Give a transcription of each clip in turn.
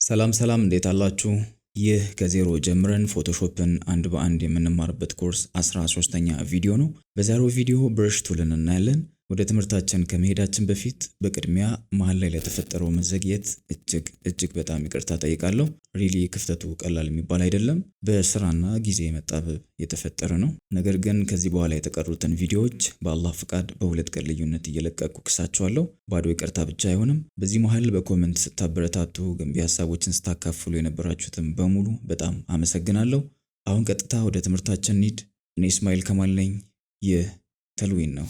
ሰላም ሰላም፣ እንዴት አላችሁ? ይህ ከዜሮ ጀምረን Photoshop ን አንድ በአንድ የምንማርበት ኮርስ 13ኛ ቪዲዮ ነው። በዛሬው ቪዲዮ brush tool ን እናያለን። ወደ ትምህርታችን ከመሄዳችን በፊት በቅድሚያ መሀል ላይ ለተፈጠረው መዘግየት እጅግ እጅግ በጣም ይቅርታ ጠይቃለሁ። Really ክፍተቱ ቀላል የሚባል አይደለም። በስራና ጊዜ መጣበብ የተፈጠረ ነው። ነገር ግን ከዚህ በኋላ የተቀሩትን ቪዲዮዎች በአላህ ፍቃድ በ2 ቀን ልዩነት እየለቀቅኩ ክሳችኋለሁ። ባዶ ይቅርታ ብቻ አይሆንም። በዚህ መሀል በ comment ስታበረታቱ፣ ገንቢ ሀሳቦችን ስታካፍሉ የነበራችሁትን በሙሉ በጣም አመሰግናለሁ። አሁን ቀጥታ ወደ ትምህርታችን እንሂድ። እኔ እስማኤል ከማል ነኝ። ይህ ተልዊን ነው።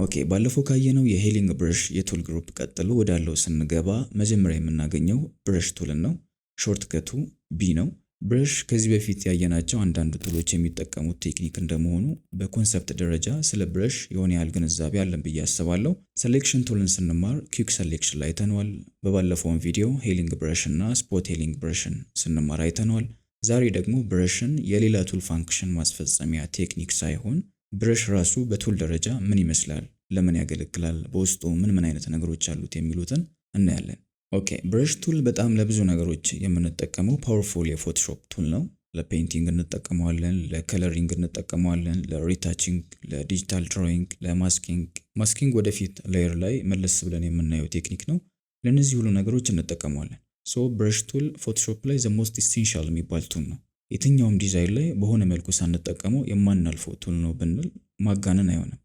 Okay፣ ባለፈው ካየነው የ healing brush የ tool group ቀጥሎ ወዳለው ስንገባ መጀመሪያ የምናገኘው brush tool ን ነው። Shortcut ኡ B ነው። Brush ከዚህ በፊት ያየናቸው አንዳንድ tool ኦች የሚጠቀሙት technique እንደመሆኑ በ concept ደረጃ ስለ brush የሆነ ያህል ግንዛቤ አለን ብዬ አስባለሁ። Selection tool ን ስንማር quick selection ላይ አይተነዋል። በባለፈውን ቪዲዮ healing brush እና spot healing brush ን ስንማር አይተነዋል። ዛሬ ደግሞ brush ን የሌላ tool function ማስፈጸሚያ technique ሳይሆን brush ራሱ በ tool ደረጃ ምን ይመስላል፣ ለምን ያገለግላል፣ በውስጡ ምን ምን አይነት ነገሮች አሉት የሚሉትን እናያለን። Okay፣ brush tool በጣም ለብዙ ነገሮች የምንጠቀመው powerful የ Photoshop tool ነው። ለ painting እንጠቀመዋለን፣ ለ coloring እንጠቀመዋለን፣ ለ retouching፣ ለ digital drawing፣ ለ masking። Masking ወደፊት layer ላይ መለስ ብለን የምናየው technique ነው። ለእነዚህ ሁሉ ነገሮች እንጠቀመዋለን። So brush tool Photoshop ላይ the most essential የሚባል tool ነው። የትኛውም ዲዛይን ላይ በሆነ መልኩ ሳንጠቀመው የማናልፈው tool ነው ብንል ማጋነን አይሆንም።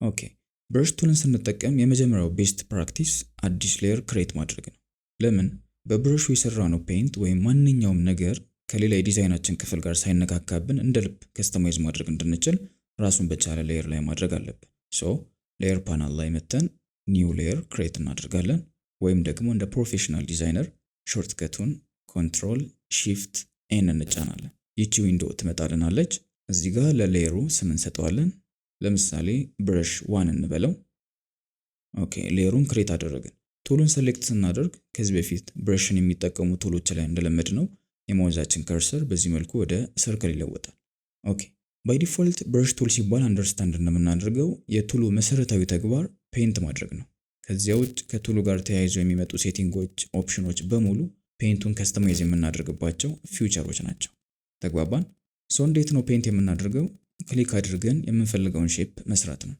Okay፣ brush tool ን ስንጠቀም የመጀመሪያው best practice አዲስ layer create ማድረግ ነው። ለምን? በ brush ኡ የሰራነው paint ወይም ማንኛውም ነገር ከሌላ የዲዛይናችን ክፍል ጋር ሳይነካካብን እንደ ልብ customize ማድረግ እንድንችል ራሱን በቻለ layer ላይ ማድረግ አለብን። So layer panel ላይ መተን new layer create እናደርጋለን። ወይም ደግሞ እንደ professional designer shortcut ኡን Control Shift N እንጫናለን። ይቺ window ትመጣልናለች። እዚህ ጋር ለ layer ኡ ስም እንሰጠዋለን። ለምሳሌ brush one እንበለው። Okay፣ layer ኡን create አደረግን። Tool ኡን select ስናደርግ ከዚህ በፊት brush ን የሚጠቀሙ tool ኦች ላይ እንደለመድነው የ mouse ኣችን cursor በዚህ መልኩ ወደ circle ይለወጣል። Okay፣ by default brush tool ሲባል understand እንደምናደርገው የ tool ኡ መሰረታዊ ተግባር paint ማድረግ ነው። ከዚያ ውጭ ከ tool ኡ ጋር ተያይዘው የሚመጡ setting ኦች፣ option ኦች በሙሉ paint ኡን customize የምናደርግባቸው feature ኦች ናቸው። ተግባባን? So እንዴት ነው paint የምናደርገው? Click አድርገን የምንፈልገውን shape መስራት ነው።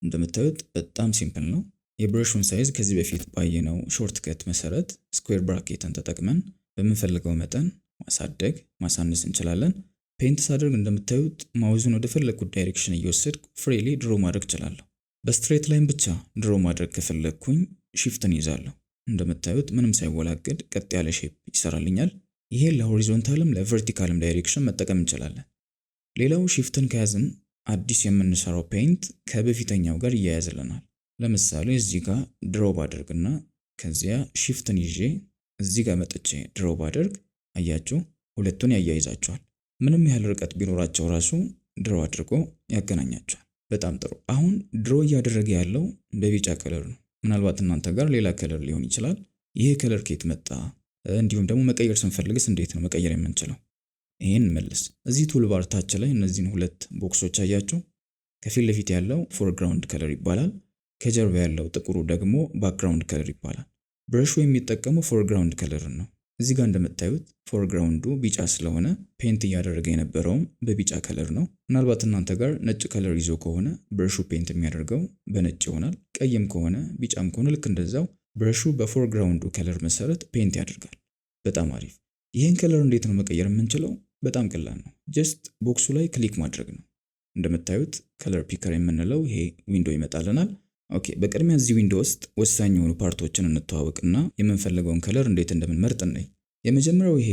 እንደምታዩት በጣም simple ነው። የ brush ኡን size ከዚህ በፊት ባየነው shortcut መሰረት square bracket ን ተጠቅመን በምንፈልገው መጠን ማሳደግ ማሳነስ እንችላለን። Paint ሳደርግ እንደምታዩት mouse ኡን ወደ ፈለግኩት direction እየወሰድኩ freely draw ማድረግ እችላለሁ። በ straight line ብቻ draw ማድረግ ከፈለግኩኝ shift ን ይዛለሁ። እንደምታዩት ምንም ሳይወላገድ ቀጥ ያለ shape ይሰራልኛል። ይሄን ለሆሪዞንታልም ለቨርቲካልም ዳይሬክሽን መጠቀም እንችላለን። ሌላው shift ን ከያዝን አዲስ የምንሰራው paint ከበፊተኛው ጋር ይያያዝልናል። ለምሳሌ እዚህ ጋር draw ባደርግና ከዚያ shift ን ይዤ እዚህ ጋር መጥቼ draw ባደርግ፣ አያችሁ፣ ሁለቱን ያያይዛቸዋል። ምንም ያህል ርቀት ቢኖራቸው ራሱ draw አድርጎ ያገናኛቸዋል። በጣም ጥሩ። አሁን draw እያደረገ ያለው በቢጫ color ነው። ምናልባት እናንተ ጋር ሌላ color ሊሆን ይችላል። ይሄ color ከየት መጣ? እንዲሁም ደግሞ መቀየር ስንፈልግስ እንዴት ነው መቀየር የምንችለው? ይሄን መልስ እዚህ toolbar ታች ላይ እነዚህን ሁለት box ኦች አያችሁ። ከፊት ለፊት ያለው foreground color ይባላል። ከጀርባ ያለው ጥቁሩ ደግሞ background color ይባላል። Brush ኡ የሚጠቀመው foreground color ን ነው። እዚህ ጋር እንደምታዩት foreground ኡ ቢጫ ስለሆነ paint እያደረገ የነበረውም በቢጫ color ነው። ምናልባት እናንተ ጋር ነጭ color ይዞ ከሆነ brush ኡ paint የሚያደርገው በነጭ ይሆናል። ቀይም ከሆነ፣ ቢጫም ከሆነ ልክ እንደዛው brush ኡ በ foreground ኡ color መሰረት paint ያደርጋል። በጣም አሪፍ። ይህን color እንዴት ነው መቀየር የምንችለው? በጣም ቀላል ነው። Just box ኡ ላይ click ማድረግ ነው። እንደምታዩት color picker የምንለው ይሄ window ይመጣልናል። Okay፣ በቅድሚያ እዚህ window ውስጥ ወሳኝ የሆኑ part ኦችን እንተዋወቅና የምንፈልገውን color እንዴት እንደምንመርጥ እንይ። የመጀመሪያው ይሄ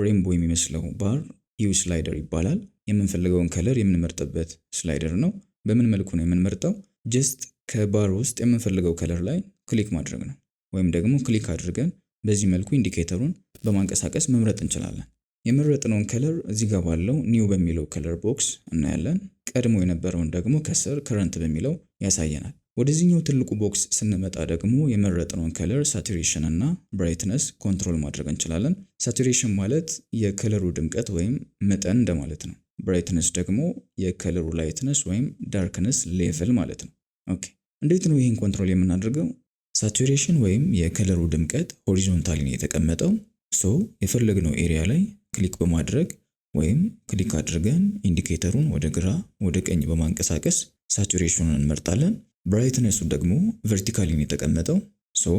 rainbow የሚመስለው bar hue slider ይባላል። የምንፈልገውን color የምንመርጥበት slider ነው። በምን መልኩ ነው የምንመርጠው? Just ከ bar ውስጥ የምንፈልገው color ላይ click ማድረግ ነው። ወይም ደግሞ click አድርገን በዚህ መልኩ indicator ኡን በማንቀሳቀስ መምረጥ እንችላለን። የመረጥነውን color እዚህ ጋር ባለው new በሚለው color box እናያለን። ቀድሞ የነበረውን ደግሞ ከስር current በሚለው ያሳየናል። ወደዚህኛው ትልቁ box ስንመጣ ደግሞ የመረጥነውን color saturation እና brightness control ማድረግ እንችላለን። Saturation ማለት የ color ኡ ድምቀት ወይም መጠን እንደማለት ነው። Brightness ደግሞ የ color ኡ lightness ወይም darkness level ማለት ነው። Okay፣ እንዴት ነው ይህን control የምናደርገው? Saturation ወይም የ color ኡ ድምቀት horizontally ነው የተቀመጠው። So የፈለግነው area ላይ click በማድረግ ወይም click አድርገን indicator ኡን ወደ ግራ ወደ ቀኝ በማንቀሳቀስ saturation ኑን እንመርጣለን። Brightness ኡ ደግሞ vertically ነው የተቀመጠው። So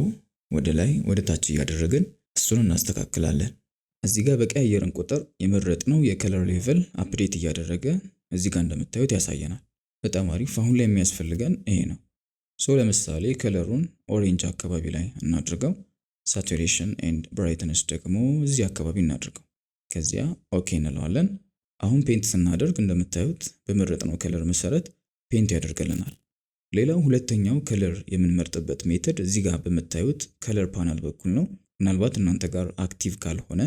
ወደ ላይ ወደ ታች እያደረግን እሱን እናስተካክላለን። እዚህ ጋር በቀያየርን ቁጥር የመረጥነው የ color level update እያደረገ እዚህ ጋር እንደምታዩት ያሳየናል። በጣም አሪፍ። አሁን ላይ የሚያስፈልገን ይሄ ነው። So ለምሳሌ color ኡን orange አካባቢ ላይ እናድርገው። Saturation and brightness ደግሞ እዚህ አካባቢ እናድርገው። ከዚያ okay እንለዋለን። አሁን paint ስናደርግ እንደምታዩት በመረጥነው color መሰረት paint ያደርግልናል። ሌላው ሁለተኛው color የምንመርጥበት method እዚህ ጋር በምታዩት color panel በኩል ነው። ምናልባት እናንተ ጋር active ካልሆነ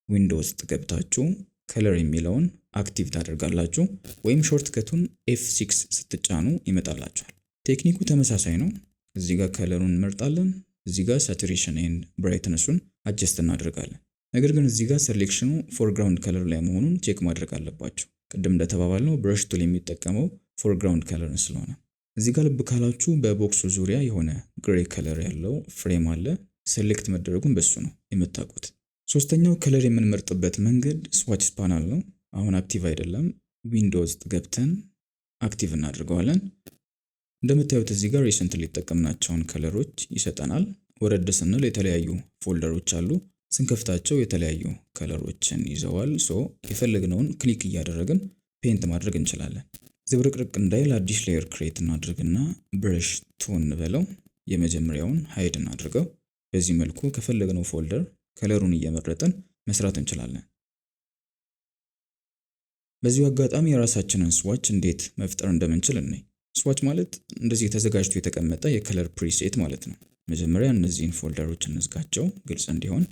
window ውስጥ ገብታችሁ color የሚለውን active ታደርጋላችሁ፣ ወይም shortcut ኡን F6 ስትጫኑ ይመጣላችኋል። Technique ኡ ተመሳሳይ ነው። እዚህ ጋር color ኡን እንመርጣለን። እዚህ ጋር saturation and brightness ኡን adjust እናደርጋለን። ነገር ግን እዚህ ጋር selection ኑ foreground color ላይ መሆኑን check ማድረግ አለባችሁ። ቅድም እንደተባባልነው brush tool የሚጠቀመው foreground color ን ስለሆነ። እዚህ ጋር ልብ ካላችሁ በ box ኡ ዙሪያ የሆነ gray color ያለው frame አለ። Select መደረጉን በሱ ነው የምታውቁት። ሶስተኛው color የምንመርጥበት መንገድ swatches panel ነው። አሁን active አይደለም። Window ውስጥ ገብተን active እናደርገዋለን። እንደምታዩት እዚህ ጋር recently የተጠቀምናቸውን color ኦች ይሰጠናል። ወረድ ስንል የተለያዩ folder ኦች አሉ። ስንከፍታቸው የተለያዩ color ኦችን ይዘዋል። So የፈለግነውን click እያደረግን paint ማድረግ እንችላለን። ዝብርቅርቅ እንዳይል አዲስ layer create እናድርግና brush two እንበለው። የመጀመሪያውን hide እናድርገው። በዚህ መልኩ ከፈለግነው folder color ኡን እየመረጥን መስራት እንችላለን። በዚሁ አጋጣሚ የራሳችንን swatch እንዴት መፍጠር እንደምንችል እንይ። Swatch ማለት እንደዚህ ተዘጋጅቶ የተቀመጠ የ color preset ማለት ነው። መጀመሪያ እነዚህን folder ኦች እንዝጋቸው ግልጽ እንዲሆን።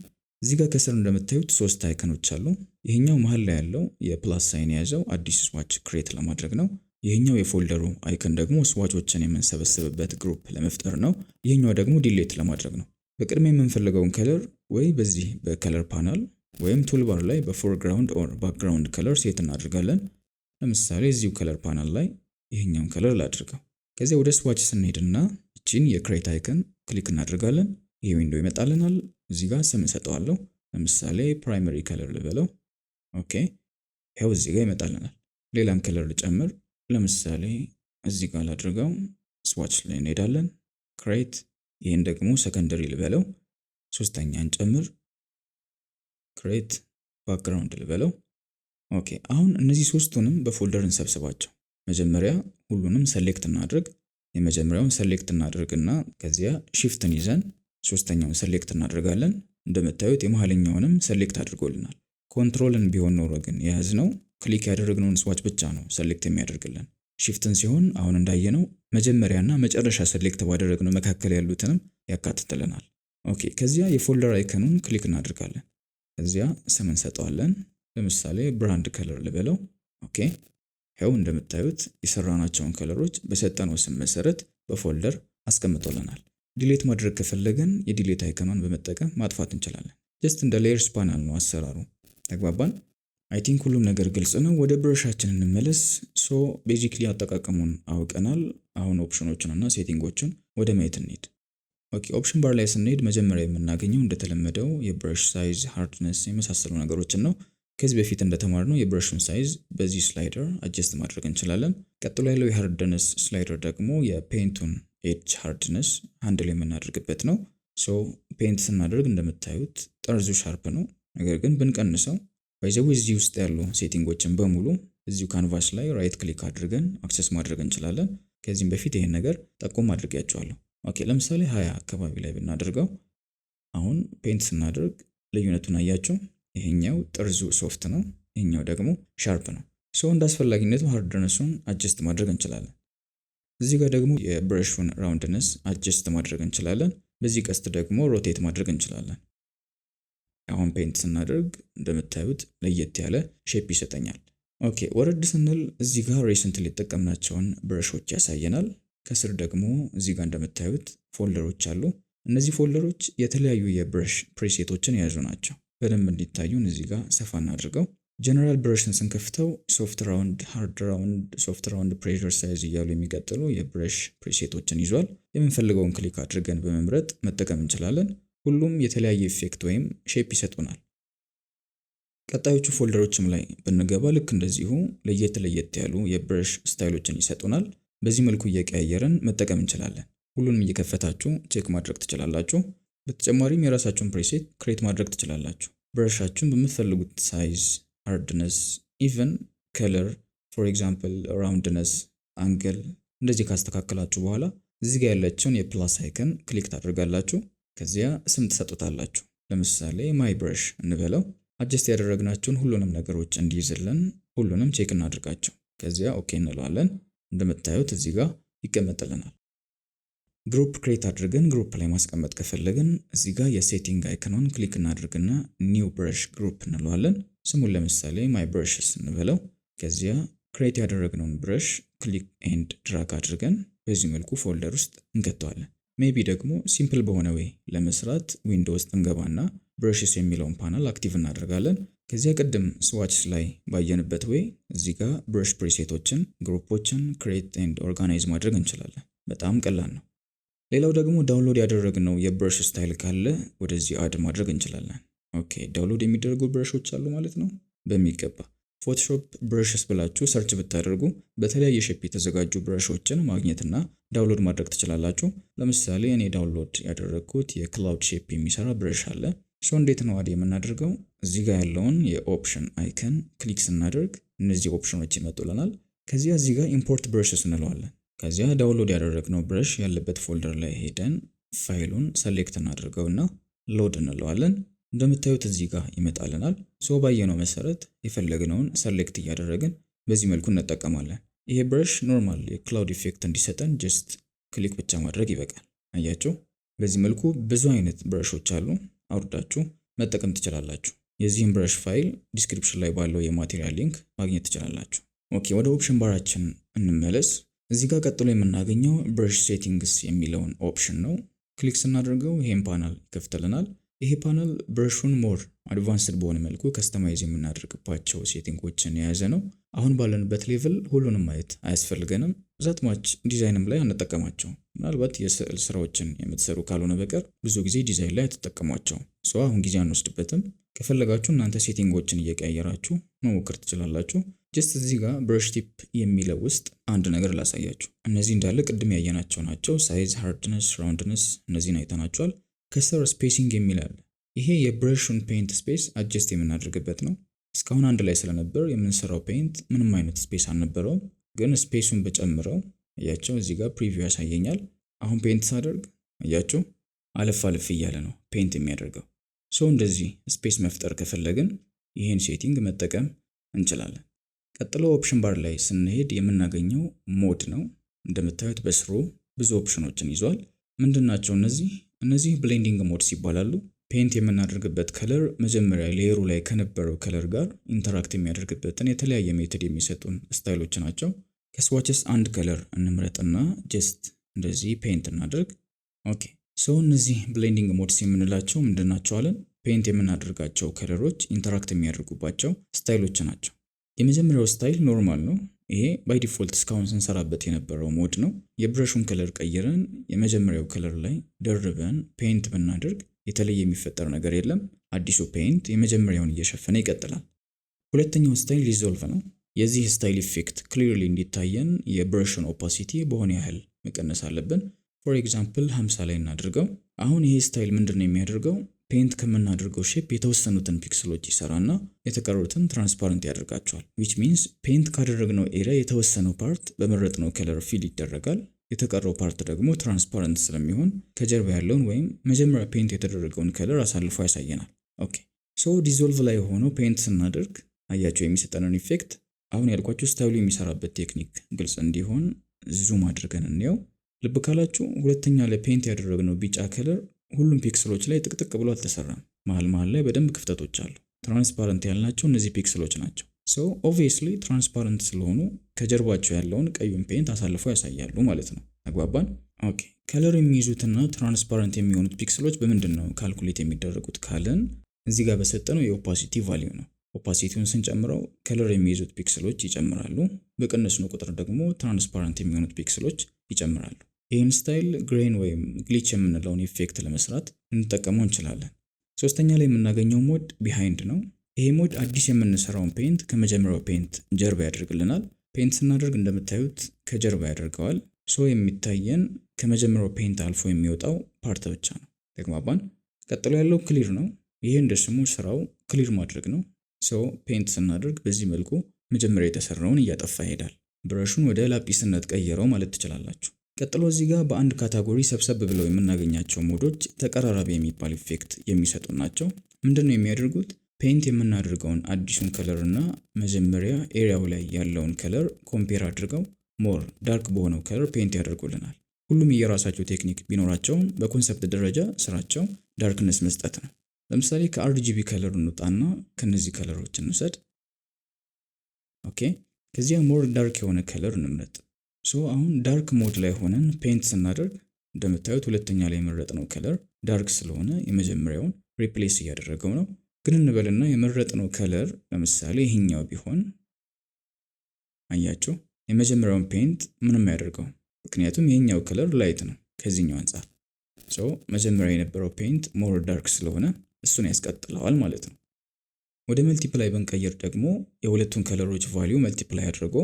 እዚህ ጋር ከስር እንደምታዩት ሶስት icon ኦች አሉ። ይሄኛው መሀል ላይ ያለው የ plus sign የያዘው አዲስ swatch create ለማድረግ ነው። ይሄኛው የ folder ኡ icon ደግሞ swatch ኦችን የምንሰበስብበት group ለመፍጠር ነው። ይሄኛው ደግሞ delete ለማድረግ ነው። በቅድሚያ የምንፈልገውን color ወይ በዚህ በ color panel ወይም toolbar ላይ በ foreground or background color set እናደርጋለን። ለምሳሌ እዚሁ color panel ላይ ይሄኛውን color ላድርገው። ከዚያ ወደ swatch ስንሄድና እቺን የ create icon click እናደርጋለን። ይሄ window ይመጣልናል። እዚህ ጋር ስም እሰጠዋለሁ። ለምሳሌ primary color ልበለው። Okay፣ ይኸው እዚህ ጋር ይመጣልናል። ሌላም color ልጨምር። ለምሳሌ እዚህ ጋር ላድርገው። Swatch ላይ እንሄዳለን። Create፣ ይህን ደግሞ secondary ልበለው። ሶስተኛ እንጨምር። Create፣ background ልበለው። Okay፣ አሁን እነዚህ ሶስቱንም በ folder እንሰብስባቸው። መጀመሪያ ሁሉንም select እናድርግ። የመጀመሪያውን select እናድርግና ከዚያ shift ን ይዘን ሶስተኛውን select እናደርጋለን። እንደምታዩት የመሀለኛውንም select አድርጎልናል። Control ን ቢሆን ኖሮ ግን የያዝነው click ያደረግነውን swatch ብቻ ነው select የሚያደርግልን። Shift ን ሲሆን አሁን እንዳየነው መጀመሪያና መጨረሻ select ባደረግነው መካከል ያሉትንም ያካትትልናል። Okay፣ ከዚያ የ folder icon ኑን click እናደርጋለን። ከዚያ ስም እንሰጠዋለን። ለምሳሌ brand color ልበለው። Okay፣ ይኸው እንደምታዩት የሰራናቸውን color ኦች በሰጠነው ስም መሰረት በ folder አስቀምጦልናል። Delete ማድረግ ከፈለግን የ delete icon ኗን በመጠቀም ማጥፋት እንችላለን። Just እንደ layers panel ነው አሰራሩ። ተግባባን? I think ሁሉም ነገር ግልጽ ነው። ወደ brush ኣችን እንመለስ። So basically አጠቃቀሙን አውቀናል። አሁን option ኦችን እና setting ኦችን ወደ ማየት እንሂድ። Okay፣ option bar ላይ ስንሄድ መጀመሪያ የምናገኘው እንደተለመደው የ brush size፣ hardness የመሳሰሉ ነገሮችን ነው። ከዚህ በፊት እንደተማርነው የ brush ኡን size በዚህ slider adjust ማድረግ እንችላለን። ቀጥሎ ያለው የ hardness slider ደግሞ የ paint ኡን edge hardness handle የምናደርግበት ነው። So paint ስናደርግ እንደምታዩት ጠርዙ sharp ነው። ነገር ግን ብንቀንሰው፣ by the way፣ እዚህ ውስጥ ያሉ setting ኦችን በሙሉ እዚሁ canvas ላይ right click አድርገን access ማድረግ እንችላለን። ከዚህም በፊት ይሄን ነገር ጠቆም አድርጌያችኋለሁ። Okay፣ ለምሳሌ 20 አካባቢ ላይ ብናደርገው አሁን paint ስናደርግ ልዩነቱን አያችሁ። ይሄኛው ጠርዙ soft ነው፣ ይሄኛው ደግሞ sharp ነው። So እንደ አስፈላጊነቱ hardness ኡን adjust ማድረግ እንችላለን። እዚህ ጋር ደግሞ የ brush ኡን roundness adjust ማድረግ እንችላለን። በዚህ ቀስት ደግሞ rotate ማድረግ እንችላለን። አሁን paint ስናደርግ እንደምታዩት ለየት ያለ shape ይሰጠኛል። Okay፣ ወረድ ስንል እዚህ ጋር recently የተጠቀምናቸውን brush ኦች ያሳየናል። ከስር ደግሞ እዚህ ጋር እንደምታዩት folder ኦች አሉ። እነዚህ folder ኦች የተለያዩ የ brush preset ኦችን የያዙ ናቸው። በደንብ እንዲታዩን እዚህ ጋር ሰፋ እናድርገው። General brush ን ስንከፍተው soft round፣ hard round፣ soft round pressure size እያሉ የሚቀጥሉ የ brush preset ኦችን ይዟል። የምንፈልገውን click አድርገን በመምረጥ መጠቀም እንችላለን። ሁሉም የተለያየ effect ወይም shape ይሰጡናል። ቀጣዮቹ folder ኦችም ላይ ብንገባ ልክ እንደዚሁ ለየት ለየት ያሉ የ brush style ኦችን ይሰጡናል። በዚህ መልኩ እየቀያየርን መጠቀም እንችላለን። ሁሉንም እየከፈታችሁ check ማድረግ ትችላላችሁ። በተጨማሪም የራሳችሁን preset create ማድረግ ትችላላችሁ። Brush ኣችሁን በምትፈልጉት size፣ hardness፣ even color፣ for example roundness፣ angle እንደዚህ ካስተካከላችሁ በኋላ እዚህ ጋር ያለችውን የ plus icon click ታደርጋላችሁ። ከዚያ ስም ትሰጡታላችሁ። ለምሳሌ my brush እንበለው። Adjust ያደረግናቸውን ሁሉንም ነገሮች እንዲይዝልን ሁሉንም check እናድርጋቸው። ከዚያ okay እንለዋለን። እንደምታዩት እዚህ ጋር ይቀመጥልናል። Group create አድርገን group ላይ ማስቀመጥ ከፈለግን እዚህ ጋር የ setting icon ኗን click እናድርግና new brush group እንለዋለን። ስሙን ለምሳሌ my brushes እንበለው። ከዚያ create ያደረግነውን brush click and drag አድርገን በዚህ መልኩ folder ውስጥ እንከተዋለን። Maybe ደግሞ simple በሆነ way ለመስራት window ውስጥ እንገባና brushes የሚለውን panel active እናደርጋለን። ከዚያ ቅድም swatches ላይ ባየንበት way እዚህ ጋር brush preset ኦችን፣ group ኦችን create and organize ማድረግ እንችላለን። በጣም ቀላል ነው። ሌላው ደግሞ download ያደረግነው የ brush style ካለ ወደዚህ add ማድረግ እንችላለን። Okay፣ download የሚደረጉ brush ኦች አሉ ማለት ነው። በሚገባ። Photoshop brushes ብላችሁ search ብታደርጉ በተለያየ shape የተዘጋጁ brush ኦችን ማግኘትና download ማድረግ ትችላላችሁ። ለምሳሌ እኔ download ያደረግኩት የ cloud shape የሚሰራ brush አለ። So እንዴት ነው add የምናደርገው? እዚህ ጋር ያለውን የ option icon click ስናደርግ እነዚህ option ኦች ይመጡልናል። ከዚያ እዚህ ጋር import brushes እንለዋለን። ከዚያ download ያደረግነው brush ያለበት folder ላይ ሄደን file ኡን select እናድርገውና load እንለዋለን። እንደምታዩት እዚህ ጋር ይመጣልናል። So ባየነው መሰረት የፈለግነውን select እያደረግን በዚህ መልኩ እንጠቀማለን። ይሄ brush normal የ cloud effect እንዲሰጠን just click ብቻ ማድረግ ይበቃል። አያችሁ፣ በዚህ መልኩ ብዙ አይነት brush ኦች አሉ። አውርዳችሁ መጠቀም ትችላላችሁ። የዚህን brush file description ላይ ባለው የ material link ማግኘት ትችላላችሁ። Okay፣ ወደ option bar ኣችን እንመለስ። እዚህ ጋር ቀጥሎ የምናገኘው brush settings የሚለውን option ነው። Click ስናደርገው ይሄን ፓናል ይከፍትልናል። ይሄ panel brush ኡን more advanced በሆነ መልኩ customize የምናደርግባቸው setting ኦችን የያዘ ነው። አሁን ባለንበት level ሁሉንም ማየት አያስፈልገንም። That much design ም ላይ አንጠቀማቸው። ምናልባት የስዕል ስራዎችን የምትሰሩ ካልሆነ በቀር ብዙ ጊዜ ዲዛይን ላይ አትጠቀሟቸው። So አሁን ጊዜ አንወስድበትም። ከፈለጋችሁ እናንተ setting ኦችን እየቀያየራችሁ መሞከር ትችላላችሁ። Just እዚህ ጋር brush tip የሚለው ውስጥ አንድ ነገር ላሳያችሁ። እነዚህ እንዳለ ቅድም ያየናቸው ናቸው። Size፣ hardness፣ roundness እነዚህን አይተናቸዋል። ከስር spacing የሚል አለ። ይሄ የ brush ኡን paint space adjust የምናደርግበት ነው። እስካሁን አንድ ላይ ስለነበር የምንሰራው paint ምንም አይነት space አልነበረውም። ግን space ኡን ብጨምረው አያችሁ፣ እዚህ ጋር preview ያሳየኛል። አሁን paint ሳደርግ አያችሁ፣ አለፍ አለፍ እያለ ነው paint የሚያደርገው። So እንደዚህ space መፍጠር ከፈለግን ይህን setting መጠቀም እንችላለን። ቀጥሎ option bar ላይ ስንሄድ የምናገኘው mode ነው። እንደምታዩት በስሩ ብዙ option ኦችን ይዟል። ምንድን ናቸው እነዚህ? እነዚህ blending modes ይባላሉ። Paint የምናደርግበት color መጀመሪያ layer ኡ ላይ ከነበረው color ጋር interact የሚያደርግበትን የተለያየ method የሚሰጡን style ኦች ናቸው። ከ swatches አንድ color እንምረጥና just እንደዚህ paint እናድርግ። Okay፣ so እነዚህ blending modes የምንላቸው ምንድን ናቸው አለን? Paint የምናደርጋቸው color ኦች interact የሚያደርጉባቸው style ኦች ናቸው። የመጀመሪያው style normal ነው። ይሄ by default እስካሁን ስንሰራበት የነበረው mode ነው። የ brush ኡን color ቀይረን የመጀመሪያው color ላይ ደርበን paint ብናደርግ የተለየ የሚፈጠር ነገር የለም። አዲሱ paint የመጀመሪያውን እየሸፈነ ይቀጥላል። ሁለተኛው style dissolve ነው። የዚህ style effect clearly እንዲታየን የ brush ኡን opacity በሆነ ያህል መቀነስ አለብን። For example 50 ላይ እናድርገው። አሁን ይሄ style ምንድን ነው የሚያደርገው? Paint ከምናደርገው shape የተወሰኑትን pixel ኦች ይሰራና የተቀሩትን transparent ያደርጋቸዋል። Which means paint ካደረግነው area የተወሰነው part በመረጥነው color fill ይደረጋል። የተቀረው part ደግሞ transparent ስለሚሆን ከጀርባ ያለውን ወይም መጀመሪያ paint የተደረገውን color አሳልፎ ያሳየናል። Okay፣ so dissolve ላይ ሆኖ paint ስናደርግ አያችሁ የሚሰጠንን effect። አሁን ያልኳችሁ style ኡ የሚሰራበት technique ግልጽ እንዲሆን zoom አድርገን እንየው። ልብ ካላችሁ ሁለተኛ ላይ paint ያደረግነው ቢጫ color ሁሉም pixel ኦች ላይ ጥቅጥቅ ብሎ አልተሰራም። መሀል መሀል ላይ በደንብ ክፍተቶች አሉ። Transparent ያልናቸው እነዚህ pixel ኦች ናቸው። So obviously transparent ስለሆኑ ከጀርባቸው ያለውን ቀዩን paint አሳልፈው ያሳያሉ ማለት ነው። ተግባባን? Okay፣ color የሚይዙትና transparent የሚሆኑት pixel ኦች በምንድን ነው calculate የሚደረጉት ካልን እዚህ ጋር በሰጠነው የ opacity value ነው። Opacity ውን ስንጨምረው color የሚይዙት pixel ኦች ይጨምራሉ። በቀነስነው ቁጥር ደግሞ transparent የሚሆኑት pixel ኦች ይጨምራሉ። ይህን style grain ወይም glitch የምንለውን effect ለመስራት ልንጠቀመው እንችላለን። ሶስተኛ ላይ የምናገኘው mode behind ነው። ይሄ mode አዲስ የምንሰራውን paint ከመጀመሪያው paint ጀርባ ያደርግልናል። Paint ስናደርግ እንደምታዩት ከጀርባ ያደርገዋል። So የሚታየን ከመጀመሪያው paint አልፎ የሚወጣው part ብቻ ነው። ተግባባን? ቀጥሎ ያለው clear ነው። ይሄ እንደ ስሙ ስራው clear ማድረግ ነው። So paint ስናደርግ በዚህ መልኩ መጀመሪያ የተሰራውን እያጠፋ ይሄዳል። Brush ኡን ወደ ላጲስነት ቀየረው ማለት ትችላላችሁ። ቀጥሎ እዚህ ጋር በአንድ category ሰብሰብ ብለው የምናገኛቸው mode ኦች ተቀራራቢ የሚባል effect የሚሰጡ ናቸው። ምንድነው የሚያደርጉት? Paint የምናደርገውን አዲሱን color እና መጀመሪያ area ው ላይ ያለውን color compare አድርገው more dark በሆነው color paint ያደርጉልናል። ሁሉም የየራሳቸው technique ቢኖራቸውም በ concept ደረጃ ስራቸው darkness መስጠት ነው። ለምሳሌ ከ RGB color እንውጣና ከነዚህ color ኦች እንውሰድ። Okay፣ ከዚያ more dark የሆነ color እንምረጥ። So አሁን dark mode ላይ ሆነን paint ስናደርግ እንደምታዩት ሁለተኛ ላይ የመረጥነው color dark ስለሆነ የመጀመሪያውን replace እያደረገው ነው። ግን እንበልና የመረጥነው color ለምሳሌ ይሄኛው ቢሆን፣ አያችሁ፣ የመጀመሪያውን paint ምንም አያደርገውም። ምክንያቱም ይሄኛው color light ነው ከዚህኛው አንጻር። So መጀመሪያ የነበረው paint more dark ስለሆነ እሱን ያስቀጥለዋል ማለት ነው። ወደ multiply ብንቀይር ደግሞ የሁለቱን color ኦች value multiply አድርጎ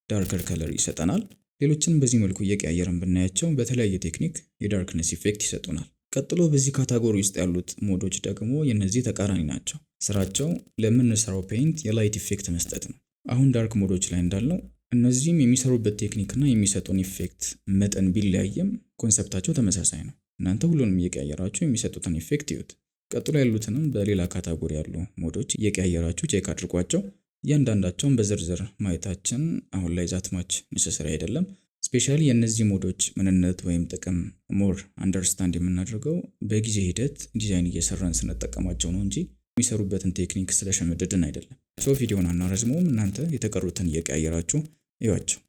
darker color ይሰጠናል። ሌሎችን በዚህ መልኩ እየቀያየርን ብናያቸው በተለያየ technique የ darkness effect ይሰጡናል። ቀጥሎ በዚህ category ውስጥ ያሉት mode ኦች ደግሞ የነዚህ ተቃራኒ ናቸው። ስራቸው ለምንሰራው paint የ light effect መስጠት ነው። አሁን dark mode ኦች ላይ እንዳልነው እነዚህም የሚሰሩበት technique እና የሚሰጡን effect መጠን ቢለያይም concept ኣቸው ተመሳሳይ ነው። እናንተ ሁሉንም እየቀያየራችሁ የሚሰጡትን effect እዩት። ቀጥሎ ያሉትንም በሌላ category ያሉ mode ኦች እየቀያየራችሁ check አድርጓቸው። እያንዳንዳቸውን በዝርዝር ማየታችን አሁን ላይ that much necessary አይደለም። Specially የእነዚህ mode ኦች ምንነት ወይም ጥቅም more understand የምናደርገው በጊዜ ሂደት ዲዛይን እየሰራን ስንጠቀማቸው ነው እንጂ የሚሰሩበትን technique ስለሸመደድን አይደለም። So ቪዲዮውን አናረዝመውም። እናንተ የተቀሩትን እየቀያየራችሁ እዩዋቸው።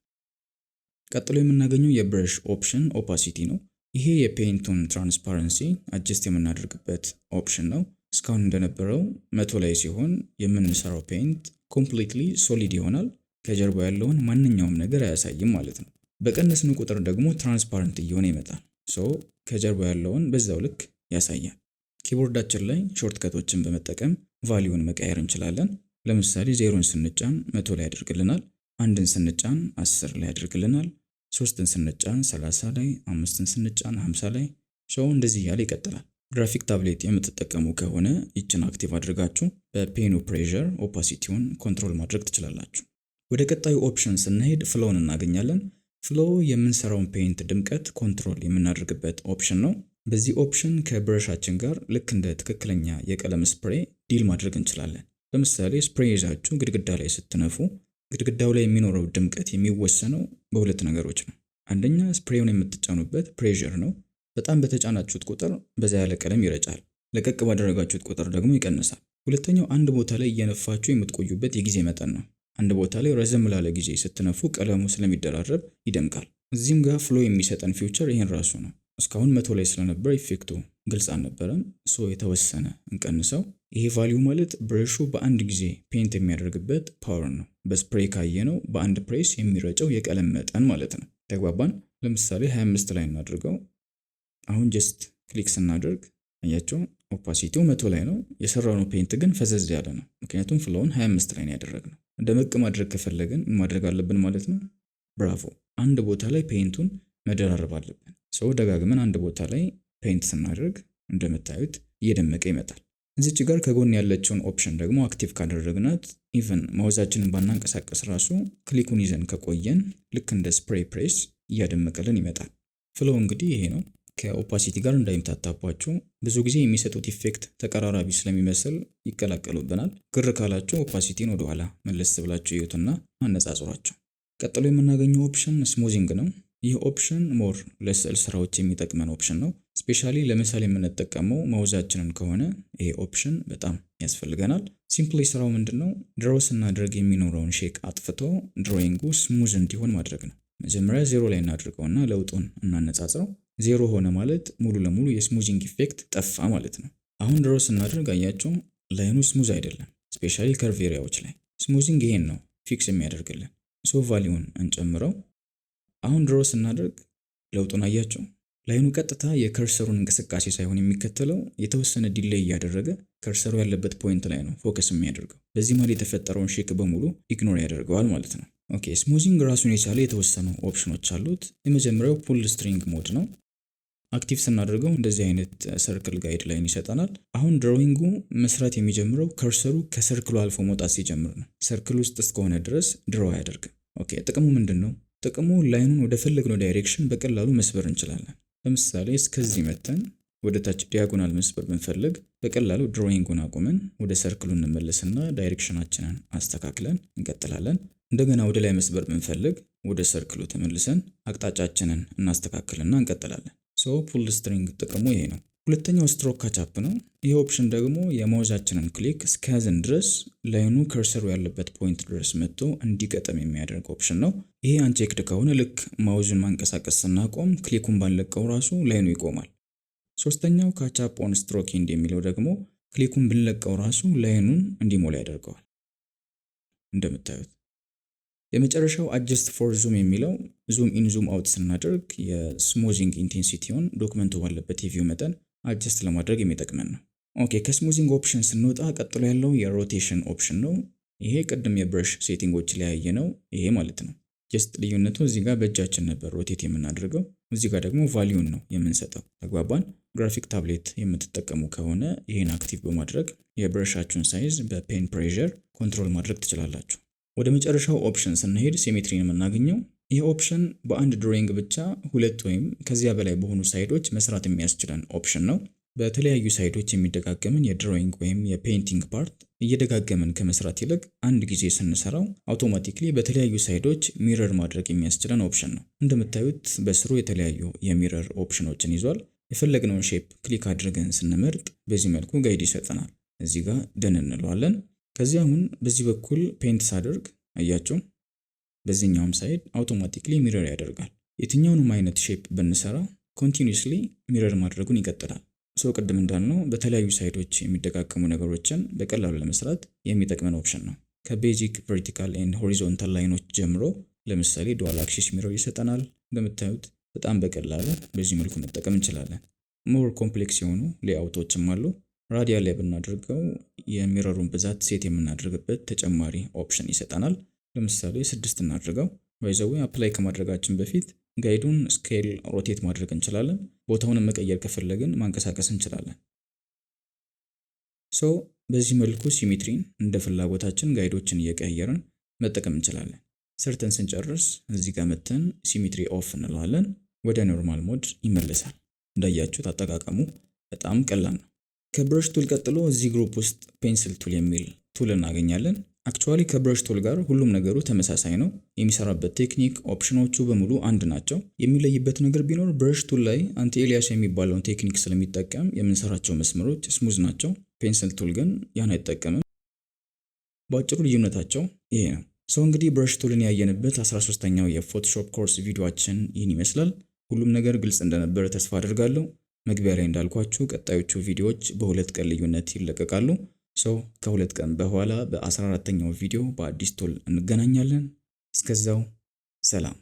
ቀጥሎ የምናገኘው የ brush option opacity ነው። ይሄ የ paint ኡን transparency adjust የምናደርግበት option ነው። እስካሁን እንደነበረው 100 ላይ ሲሆን የምንሰራው paint completely solid ይሆናል። ከጀርባ ያለውን ማንኛውም ነገር አያሳይም ማለት ነው። በቀነስን ቁጥር ደግሞ transparent እየሆነ ይመጣል። So ከጀርባ ያለውን በዛው ልክ ያሳያል። Keyboard ኣችን ላይ shortcut ኦችን በመጠቀም value ን መቀየር እንችላለን። ለምሳሌ 0ን ስንጫን 100 ላይ ያደርግልናል። 1ን ስንጫን 10 ላይ ያደርግልናል። 3ን ስንጫን 30 ላይ፣ 5ን ስንጫን 50 ላይ፣ so እንደዚህ እያለ ይቀጥላል። Graphic tablet የምትጠቀሙ ከሆነ ይችን active አድርጋችሁ በ pen ኑ pressure opacity ውን control ማድረግ ትችላላችሁ። ወደ ቀጣዩ option ስንሄድ flow ን እናገኛለን። Flow የምንሰራውን paint ድምቀት control የምናደርግበት option ነው። በዚህ option ከ brush ኣችን ጋር ልክ እንደ ትክክለኛ የቀለም spray deal ማድረግ እንችላለን። ለምሳሌ spray ይዛችሁ ግድግዳ ላይ ስትነፉ ግድግዳው ላይ የሚኖረው ድምቀት የሚወሰነው በሁለት ነገሮች ነው። አንደኛ spray ውን የምትጫኑበት pressure ነው። በጣም በተጫናችሁት ቁጥር በዛ ያለ ቀለም ይረጫል። ለቀቅ ባደረጋችሁት ቁጥር ደግሞ ይቀንሳል። ሁለተኛው አንድ ቦታ ላይ እየነፋችሁ የምትቆዩበት የጊዜ መጠን ነው። አንድ ቦታ ላይ ረዘም ላለ ጊዜ ስትነፉ ቀለሙ ስለሚደራረብ ይደምቃል። እዚህም ጋር flow የሚሰጠን feature ይህን ራሱ ነው። እስካሁን 100 ላይ ስለነበር effect ኡ ግልጽ አልነበረም። So የተወሰነ እንቀንሰው። ይሄ value ማለት brush ኡ በአንድ ጊዜ paint የሚያደርግበት power ነው። በ spray ካየነው በአንድ ፕሬስ የሚረጨው የቀለም መጠን ማለት ነው። ተግባባን? ለምሳሌ 25 ላይ እናድርገው። አሁን just click ስናደርግ አያችሁ opacity ው 100 ላይ ነው። የሰራነው paint ግን ፈዘዝ ያለ ነው። ምክንያቱም flow ውን 25 ላይ ነው ያደረግነው። ደመቅ ማድረግ ከፈለግን ምን ማድረግ አለብን ማለት ነው? Bravo፣ አንድ ቦታ ላይ paint ኡን መደራረብ አለብን። So ደጋግመን አንድ ቦታ ላይ paint ስናደርግ እንደምታዩት እየደመቀ ይመጣል። እዚች ጋር ከጎን ያለችውን option ደግሞ active ካደረግናት even mouse ኣችንን ባናንቀሳቀስ ራሱ click ኡን ይዘን ከቆየን ልክ እንደ spray press እያደመቀልን ይመጣል። Flow እንግዲህ ይሄ ነው። ከ opacity ጋር እንዳይምታታባችሁ፣ ብዙ ጊዜ የሚሰጡት effect ተቀራራቢ ስለሚመስል ይቀላቀሉብናል። ግር ካላችሁ opacity ን ወደኋላ መለስ ብላችሁ እዩትና አነጻጽሯቸው። ቀጥሎ የምናገኘው option smoothing ነው። ይህ option more ለስዕል ስራዎች የሚጠቅመን option ነው። Specially ለምሳሌ የምንጠቀመው mouse ኣችንን ከሆነ ይሄ option በጣም ያስፈልገናል። Simply ስራው ምንድነው? Draw ስናደርግ የሚኖረውን shake አጥፍቶ drawing ኡ smooth እንዲሆን ማድረግ ነው። መጀመሪያ 0 ላይ እናድርገውና ለውጡን እናነጻጽረው። 0 ሆነ ማለት ሙሉ ለሙሉ የ smoothing effect ጠፋ ማለት ነው። አሁን draw ስናደርግ አያችሁ line ኑ smooth አይደለም። Specially curve area ዎች ላይ smoothing ይሄን ነው fix የሚያደርግልን። So value ን እንጨምረው። አሁን draw ስናደርግ ለውጡን አያችሁ። Line ኑ ቀጥታ የ cursor ኡን እንቅስቃሴ ሳይሆን የሚከተለው የተወሰነ delay እያደረገ cursor ኡ ያለበት point ላይ ነው focus የሚያደርገው። በዚህ መሀል የተፈጠረውን shake በሙሉ ignore ያደርገዋል ማለት ነው። Okay, smoothing ራሱን የቻለ የተወሰኑ ኦፕሽኖች አሉት። የመጀመሪያው pull string mode ነው። Active ስናደርገው እንደዚህ አይነት circle guide line ይሰጠናል። አሁን drawing ኡ መስራት የሚጀምረው cursor ኡ ከ circle ኡ አልፎ መውጣት ሲጀምር ነው። Circle ውስጥ እስከሆነ ድረስ draw አያደርግም። Okay, ጥቅሙ ምንድን ነው? ጥቅሙ line ኑን ወደ ፈለግነው direction በቀላሉ መስበር እንችላለን። ለምሳሌ እስከዚህ መተን ወደ ታች diagonal መስበር ብንፈልግ በቀላሉ drawing ኡን አቁመን ወደ circle ኡ እንመለስና direction ኣችንን አስተካክለን እንቀጥላለን። እንደገና ወደ ላይ መስበር ብንፈልግ ወደ circle ኡ ተመልሰን አቅጣጫችንን እናስተካክልና እንቀጥላለን። So pull string ጥቅሙ ይሄ ነው። ሁለተኛው stroke catch up ነው። ይህ option ደግሞ የ mouse ኣችንን click እስከያዝን ድረስ line ኑ cursor ኡ ያለበት point ድረስ መጥቶ እንዲገጥም የሚያደርግ option ነው። ይሄ unchecked ከሆነ ልክ mouse ኡን ማንቀሳቀስ ስናቆም click ኡን ባንለቀው ራሱ line ኑ ይቆማል። ሶስተኛው catch up on stroke end የሚለው ደግሞ click ኡን ብንለቀው ራሱ line ኑን እንዲሞላ ያደርገዋል። እንደምታዩት የመጨረሻው adjust for zoom የሚለው zoom in zoom out ስናደርግ የ smoothing intensity ውን document ኡ ባለበት የ view መጠን adjust ለማድረግ የሚጠቅመን ነው። Okay, ከ smoothing option ስንወጣ ቀጥሎ ያለው የ rotation option ነው። ይሄ ቅድም የ brush setting ኦች ላይ ያየነው ይሄ ማለት ነው። Just ልዩነቱ እዚህ ጋር በእጃችን ነበር rotate የምናደርገው፣ እዚህ ጋር ደግሞ value ን ነው የምንሰጠው። ተግባባን? Graphic tablet የምትጠቀሙ ከሆነ ይሄን active በማድረግ የ brush ኣችሁን size በ pen pressure control ማድረግ ትችላላችሁ። ወደ መጨረሻው option ስንሄድ symmetry ን የምናገኘው። ይህ option በአንድ drawing ብቻ ሁለት ወይም ከዚያ በላይ በሆኑ side ኦች መስራት የሚያስችለን option ነው። በተለያዩ side ኦች የሚደጋገምን የ drawing ወይም የ painting part እየደጋገምን ከመስራት ይልቅ አንድ ጊዜ ስንሰራው automatically በተለያዩ side ኦች mirror ማድረግ የሚያስችለን option ነው። እንደምታዩት በስሩ የተለያዩ የ mirror option ኦችን ይዟል። የፈለግነውን shape click አድርገን ስንመርጥ በዚህ መልኩ guide ይሰጠናል። እዚህ ጋር done እንለዋለን። ከዚህ አሁን በዚህ በኩል paint ሳደርግ አያችሁ፣ በዚህኛውም side automatically mirror ያደርጋል። የትኛውንም አይነት shape ብንሰራ continuously mirror ማድረጉን ይቀጥላል። So ቅድም እንዳልነው በተለያዩ side ኦች የሚደጋገሙ ነገሮችን በቀላሉ ለመስራት የሚጠቅመን option ነው። ከ basic vertical and horizontal line ኦች ጀምሮ ለምሳሌ dual axis mirror ይሰጠናል። እንደምታዩት በጣም በቀላሉ በዚህ መልኩ መጠቀም እንችላለን። More complex የሆኑ layout ኦችም አሉ። Radial ላይ ብናደርገው የ mirror ኡን ብዛት set የምናደርግበት ተጨማሪ option ይሰጠናል። ለምሳሌ 6 እናድርገው። By the way, apply ከማድረጋችን በፊት guide ኡን scale rotate ማድረግ እንችላለን። ቦታውንም መቀየር ከፈለግን ማንቀሳቀስ እንችላለን። So በዚህ መልኩ symmetry ን እንደ ፍላጎታችን guide ኦችን እየቀያየርን መጠቀም እንችላለን። ሰርተን ስንጨርስ እዚህ ጋር መተን symmetry off እንለዋለን። ወደ normal mode ይመለሳል። እንዳያችሁት አጠቃቀሙ በጣም ቀላል ነው። ከ brush tool ቀጥሎ እዚህ group ውስጥ pencil tool የሚል tool እናገኛለን። Actually ከ brush tool ጋር ሁሉም ነገሩ ተመሳሳይ ነው። የሚሰራበት technique፣ option ኦቹ በሙሉ አንድ ናቸው። የሚለይበት ነገር ቢኖር brush tool ላይ anti alias የሚባለውን technique ስለሚጠቀም የምንሰራቸው መስመሮች smooth ናቸው። Pencil tool ግን ያን አይጠቀምም። በአጭሩ ልዩነታቸው ይሄ ነው። So እንግዲህ brush tool ን ያየንበት 13ኛው የ Photoshop course ቪዲዮአችን ይህን ይመስላል። ሁሉም ነገር ግልጽ እንደነበረ ተስፋ አድርጋለሁ። መግቢያ ላይ እንዳልኳችሁ ቀጣዮቹ ቪዲዮዎች በ2 ቀን ልዩነት ይለቀቃሉ። So ከ2 ቀን በኋላ በ14ተኛው ቪዲዮ በአዲስ tool እንገናኛለን። እስከዛው ሰላም።